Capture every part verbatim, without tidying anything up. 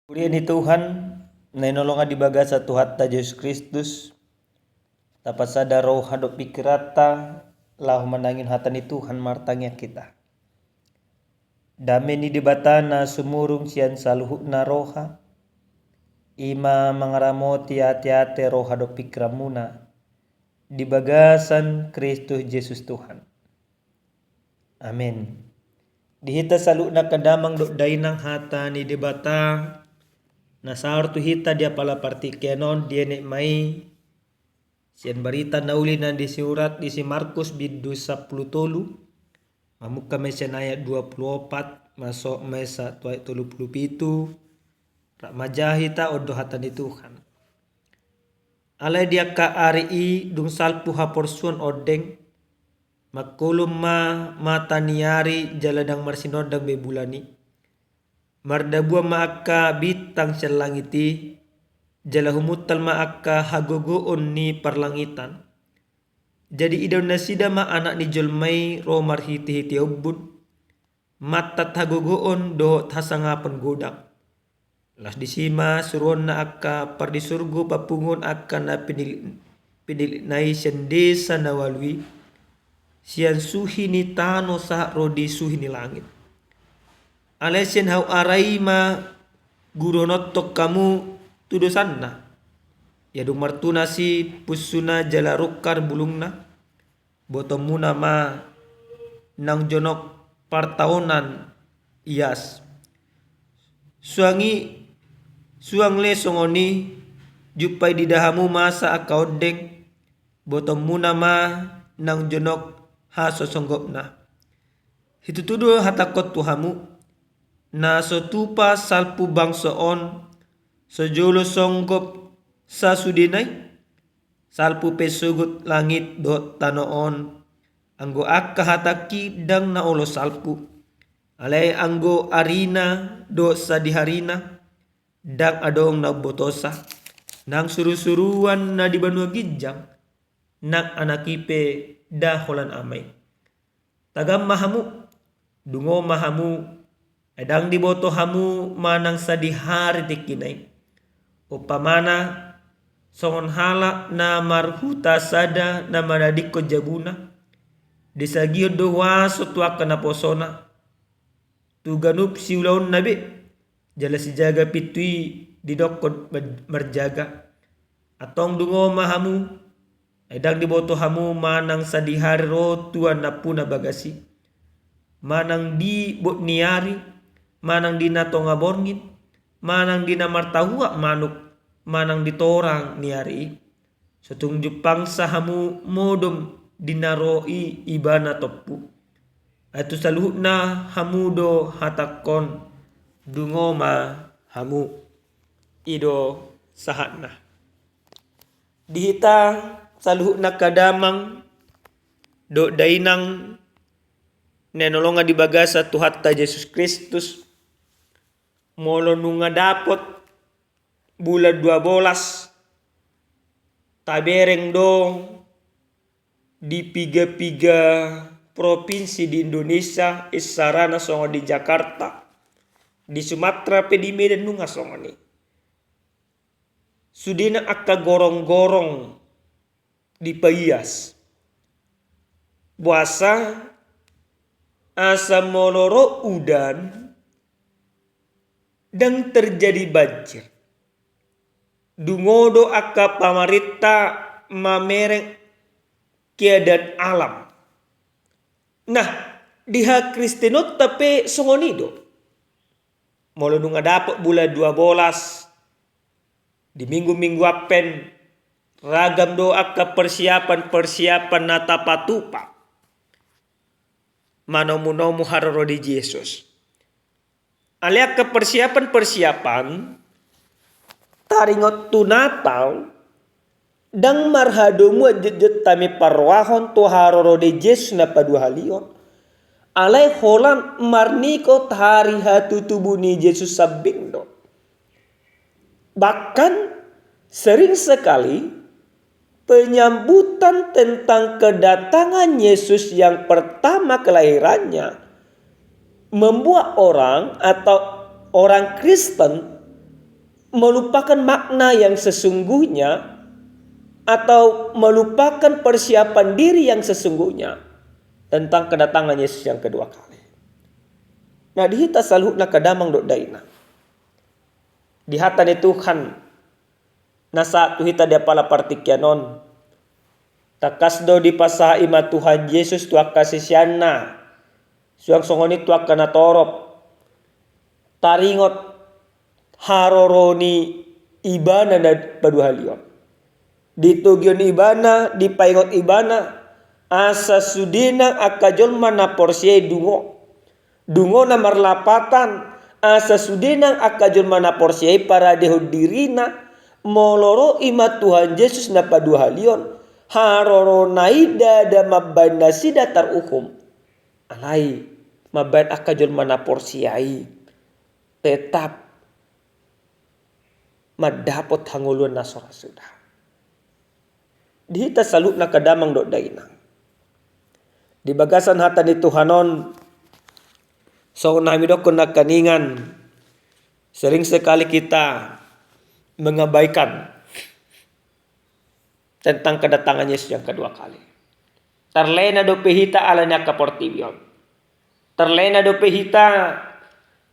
Huria ni Tuhan, na hinaholongan di bagasan Tuhanta Jesus Kristus, tapasada roha dohot pingkiranta, laho manangihon hata ni Tuhan. Martangiang hita. Dame ni Debata na sumurung sian saluhutna roha, i ma mangaramoti ateate, roha dohot pingkiranmuna di bagasan Kristus Jesus Tuhan. Amen. Di hita saluhutna angka damang dohot dainang, hata ni Debata na saor tu hita di apala partingkian on dienet ma i sian barita na uli na disiurat di si Markus bindu sampulu tolu, mamungka ma i sian ayat dua pulu opat, masuk ma i sahat tu ayat tolu pulu pitu, rap ma jala hita ondo hata ni Tuhan. Alai di angka ari i dung salpu haporsuon ondeng, mangkolom ma mata ni ari jala ndang marsinondang be bulan i. Mardabuan ma angka bintang sian langit i, jala humuntal ma angka hagogoon ni parlangitan. Jadi idaon nasida ma Anak ni jolma i ro marhitehite ombun, mantat hagogoon dohot hasangapon godang. Laos disi ma suruonna angka pardisurgo papunguhon angka na pinil-, pinilitna i sian desa na ualu i, sian suhi ni tano sahat ro di suhi ni langit. Alai sian hau ara i ma guruhononhon hamu tu dosanna. Ia dung martunas i punsuna jala rungkar bulungna, botoonmuna ma naung jonok partaonan ias. Suang i, suang le songon i, jumpai diida hamu masa angka ondeng, botoonmuna ma naung jonok hasosonggopna. Situtu do hatangkon tu hamu, na so tupa salpu bangso on, so jolo songgop sasudena i, salpu pe sogot langit dohot tano on, anggo angka hatangki ndang na olo salpu. Alai anggo arina dohot sadiharina, ndang adong na umbotosa, nang surusuruan na di banua ginjang, nang anak i pe nda holan ama i. Tagam ma hamu, dungo ma hamu, ai ndang diboto hamu manang sadihari tingkina i. Umpamana, songon halak na marhuta sada na manadingkon jabuna, disagihon do huaso tu angka naposona, tu ganup siulaonna be, jala sijaga pintu i didokkon mar-, marjaga. Antong dungo ma hamu, ai ndang diboto hamu manang sadihari ro tuan nampuna bagas i, manang di bot ni ari, manang di na tonga borngin, manang di na martahuak manuk, manang di torang ni ari i. So tung jumpangsa hamu modom di na ro i ibana tompu. Ai tu saluhutna hamu do hatangkon, dungo ma hamu. I do sahatna. Di hita saluhutna angka damang dohot dainang na hinaholongan di bagasan Tuhanta Jesus Kristus, molo nunga dapot bulan dua bolas, tabereng do di piga-piga provinsi di Indonesia, isarana songon di Jakarta, di Sumatera pe di Medan nunga songon i. Sudena angka gorong-gorong dipaias. Boasa asa molo ro udan, ndang terjadi banjir. Dungo do angka pamarenta mamereng keadaan alam. Nah, di hakristenonta pe songon i do. Molo nunga dapot bulan dua bolas, di minggu-minggu Advent, ragam do angka persiapan-persiapan na tapatupa manomu-nomu haroro ni Jesus. Alai angka persiapan-persiapan taringot tu Natal, ndang marhadomuan jotjot hami parrohahon tu haroro ni Jesus na paduahalihon. Alai holan marningkot hari hatutubu ni Jesus sambing do. Bahkan sering sekali penyambutan tentang kedatangan Yesus yang pertama kelahirannya membuat orang atau orang Kristen melupakan makna yang sesungguhnya atau melupakan persiapan diri yang sesungguhnya tentang kedatangan Yesus yang kedua kali. Nah, di hita saluhutna angka damang dohot dainang, di hata ni Tuhan na sahat tu hita di apala partingkian on, tangkas do dipasahat i ma Tuhan Jesus tu angka siseanna, suang songon i tu angka na torop, taringot haroro ni Ibana na paduahalion. Ditogion Ibana, dipaingot Ibana, asa sudena angka jolma na porsea i dungo. Dungo na marlapatan, asa sudena angka jolma na porsea i paradehon dirina, molo ro i ma Tuhan Jesus na paduahalion, harorona i ndada mambaen nasida taruhum. Alai mambaen angka jolma na porsea i tetap mandapot hangoluan na so ra suda. Di hita saluhutna angka damang dohot dainang, di bagasan hata ni Tuhan on, songon na hami dokkon nangkaningan, sering sekali kita mengabaikan tentang kedatangan Yesus yang kedua kali. Terlena dope hita ala ni angka portibi on. Terlena dope hita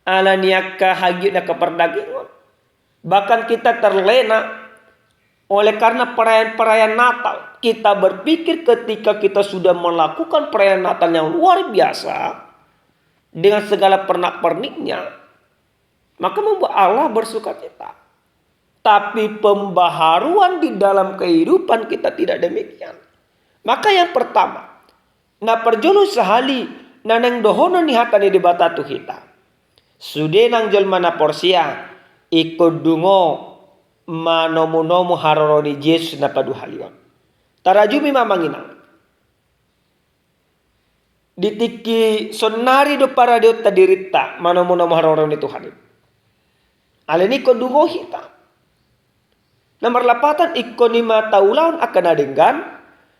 ala ni angka hagiot ni angka pardagingon. Bahkan kita terlena oleh karena perayaan-perayaan Natal. Kita berpikir ketika kita sudah melakukan perayaan Natal yang luar biasa dengan segala pernak-perniknya, maka membuat Allah bersukacita. Tapi pembaharuan di dalam kehidupan kita tidak demikian. Maka yang pertama, na parjolo sahali na naeng dohonon ni hata ni Debata tu hita. Sude nang jolma na porsea, ingkon dungo manomunomu haroro ni Jesus na paduahalion. Tarajumi ma amang inang. Di tingki sonnari do paradehonta dirinta manomunomu haroro ni Tuhan i. Alani i ingkon dungo hita. Na marlapatan ingkon i ma taulahon angka na denggan,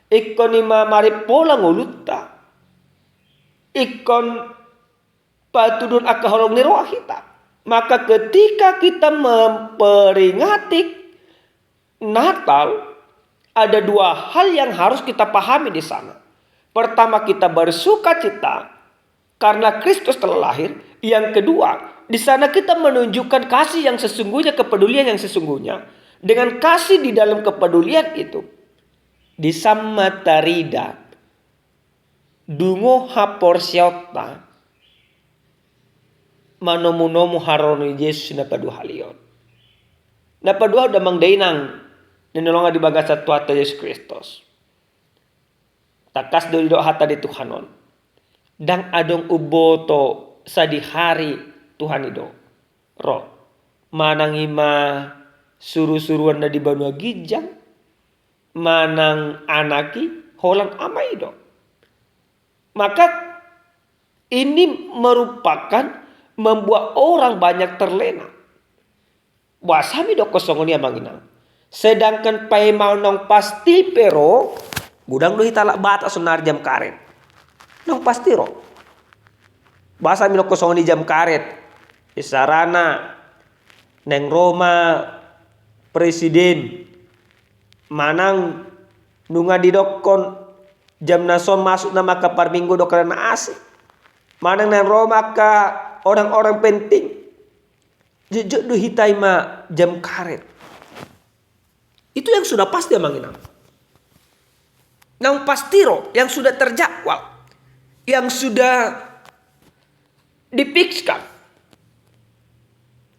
ingkon i ma marimpola ngolunta. Ingkon patuduhon angka holong ni roha hita. Maka ketika kita memperingati Natal, ada dua hal yang harus kita pahami di sana. Pertama, kita bersukacita karena Kristus telah lahir. Yang kedua, di sana kita menunjukkan kasih yang sesungguhnya, kepedulian yang sesungguhnya. Dengan kasih di dalam kepedulian itu, di sana tarida dungo haporseaonta manomunomu haroro ni Jesus na paduahalion. Na paduahon damang dainang na hinaholongan di bagasan Tuhanta Jesus Kristus. Tangkas do didok hata ni Tuhan on. Ndang adong umboto sadihari Tuhan i do ro. Manang i ma surusuruan na di banua ginjang, manang Anak i, holan Ama i do. Maka ini merupakan membuat orang banyak terlena. Boasa hami dokkon songon i amang inang? Sedangkan paima naung pasti pe ro, godang do hita halak Batak sonari jam karet. Naung pasti ro. Boasa hami dokkon songon i jam karet? Isarana naeng ro ma presiden, manang nunga didokkon jam na son masuk nama angka parminggu dohot na asing. Manang naeng ro ma angka orang-orang penting. Jotjot do hita i ma jam karet. Itu yang sudah pasti amang inang. Naung pasti ro, yang sudah terjadwal, yang sudah difikskan.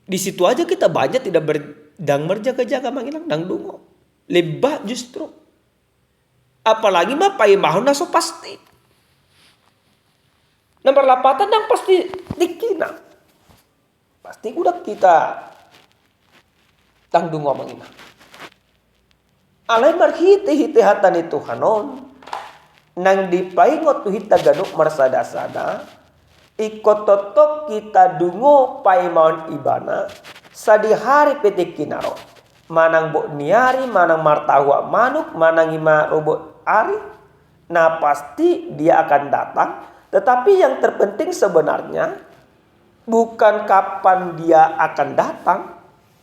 Di situ aja kita banyak tidak ber-, ndang marjaga-jaga amang inang, ndang dungo. Lebih justru. Apalagi ma paimahon na so pasti. Na marlapatan ndang pasti tingkina. Pasti godang hita ndang dungo amang inang. Alai marhitehite hata ni Tuhan on, naeng dipaingot tu hita ganup marsadasada, ingkon tongtong hita dungo paimahon Ibana, sadihari pe tingkina ro. Manang bot ni ari, manang martahuak manuk, manang i ma robot ari, na pasti Dia akan datang. Tetapi yang terpenting sebenarnya bukan kapan Dia akan datang,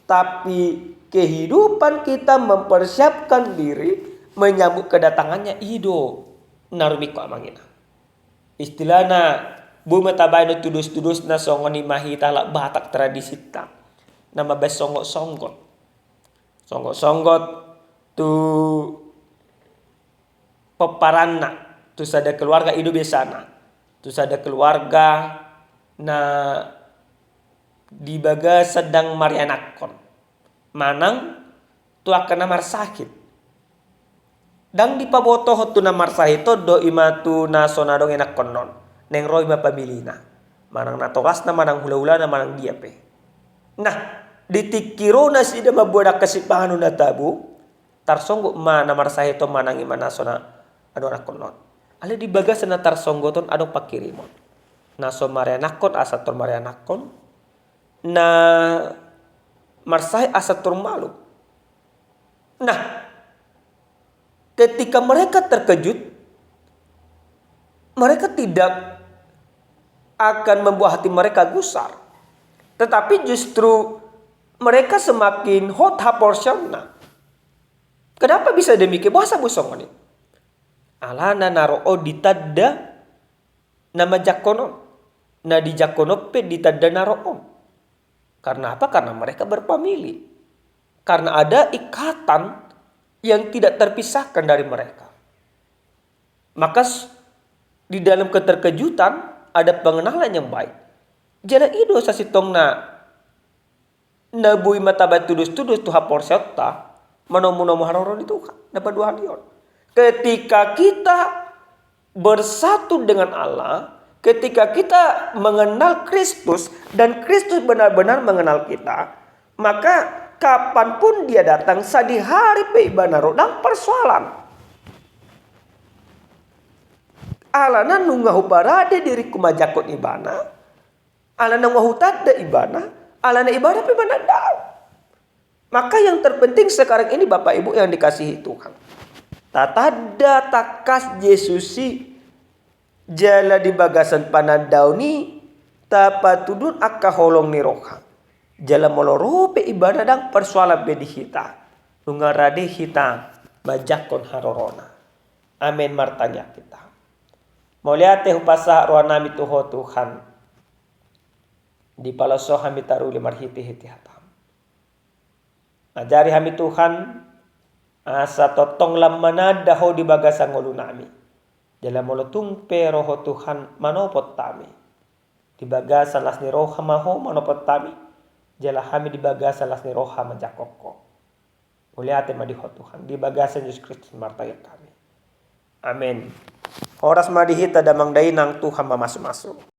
Tapi kehidupan kita mempersiapkan diri menyambut kedatangannya, i do na rumingkot, amang inang. Istilahna, boi ma tabaen tudos-tudosna songon i ma hita halak Batak, tradisinta na mambaen songgot-songgot. Songgot-songgot tu pomparanna, tu sada keluarga, i do biasana. Tu sada keluarga na di bagasan ndang marianakhon manang tu angka na marsahit. Ndang dipabotohon tu na marsahit on do i ma tu na so na adong ianakhonna on. Naeng ro i ma familina, manang natorasna, manang hulahulana, manang dia pe. Nah, di tingki ro nasida mamboan angka sipanganon na tabo, tarsonggot ma na marsahit on manang i ma na so na adong ianakhonna on. Alai di bagasan na tarsonggot on adong pangkirimon. Na so marianakhon asa tor marianakhon, na marsahit asa tor malum. Nah, ketika mereka terkejut, mereka tidak akan membuat hati mereka gusar, tetapi justru mereka semakin hot haporseaonna. Kenapa bisa demikian? Boasa boi songon i? Alana na ro on ditanda na manjangkon on, na dijangkon on pe ditanda na ro on. Karena apa? Karena mereka berfamili. Karena ada ikatan yang tidak terpisahkan dari mereka. Maka s-, di dalam keterkejutan ada pengenalan yang baik. Jala i do sasintongna na boi ma tabaen tudos-tudos tu haporseaonta, manomu-nomu haroro ni Tuhan na paduahalihon. Ketika kita bersatu dengan Allah, ketika kita mengenal Kristus dan Kristus benar-benar mengenal kita, maka kapanpun Dia datang, sadihari pe Ibana ro, ndang persoalan. Alana nunga huparade diringku manjangkon Ibana, alana nunga hutanda Ibana, alana Ibana pe mananda ahu. Maka yang terpenting sekarang ini, Bapak Ibu yang dikasihi Tuhan, tatanda tangkas Jesus i, jala di bagasan panandaon i tapatudun angka holong ni roha. Jala molo ro pe Ibana, ndang persoalan be di hita, nunga rade hita manjangkon harorona. Amen. Martangiang hita. Mauliate hupasahat rohanami tu Ho Tuhan, dipalosho hami taruli marhitehite hataM. Ajari hami Tuhan, asa tongtong lam mananda Ho di bagasan ngolunami. Jala molo tung pe ro Ho Tuhan manopot hami, di bagasan las ni roha ma Ho manopot hami, jala hami di bagasan las ni roha manjangkon Ho. Mauliate ma di Ho Tuhan, di bagasan Jesus Kristus martangiang hami. Amen. Horas ma di hita damang dainang, Tuhan ma mamasumasu.